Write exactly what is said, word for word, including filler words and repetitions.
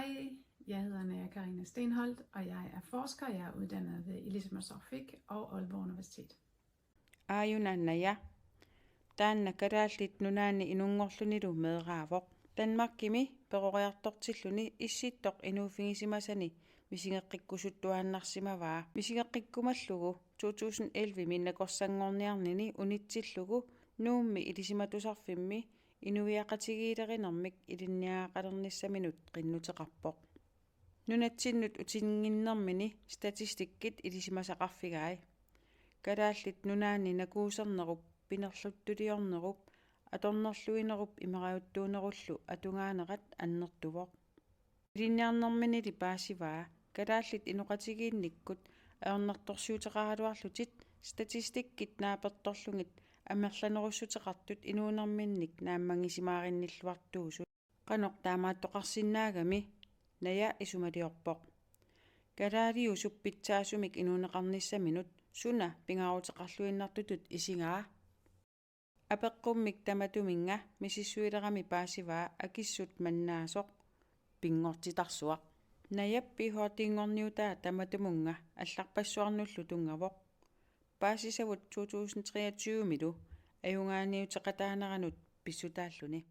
Hej, jeg hedder Naja Karina Stenholt, og jeg er forsker. Jeg er uddannet ved Ilisimatusarfik og Aalborg Universitet. Aajuna Naja. Taanna Kalaallit Nunaanni inunngorlunilu meeraavoq. Danmarkimi peroriartortilluni Issittoq inuuffigisimasani misigeqqikkusuttuaannarsimavaa. Misigeqqikkumallugu to tusind elleve-mi nakorsanngorniarnini unitsillugu Nuummi Ilisimatusarfimmi inuiaqatigiilerinermik ilinniagaqalernissaminut qinnuteqarpoq. Nunatsinnut utinnginnermini statistikkit ilisimasaqarfigai. Kalaallit Nunaanni nakuusernerup, pinerluttuliornerup, atornerluinerup imerajuttuunerullu atugaanerat annertuvoq. Ilinniarnerminili paasivaa kalaallit inoqatigiinnikkut ajornartorsiuteqaraluarlutit statistikkit naapertorlugit amerlanerussuteqartut inuunerminnik naammagisimaaginnilluartuusut. Qanoq taamaattoqarsinnaagami? Naja isumaliorpoq: Kalaaliusup pitsaasumik inuuneqarnissaminut suna pingaaruteqarluinnartutut isigaa? Apeqqummik tamatuminnga misissuilerami paasivaa akissut mannaasoq: Pinngortitarsuaq. Najap ph.d.-nngorniutaa tamatumunnga allarpassuarnullu tunngavoq, paasisavut to tusind treogtyve-milu ajugaaniuteqataaneranut pissutaalluni.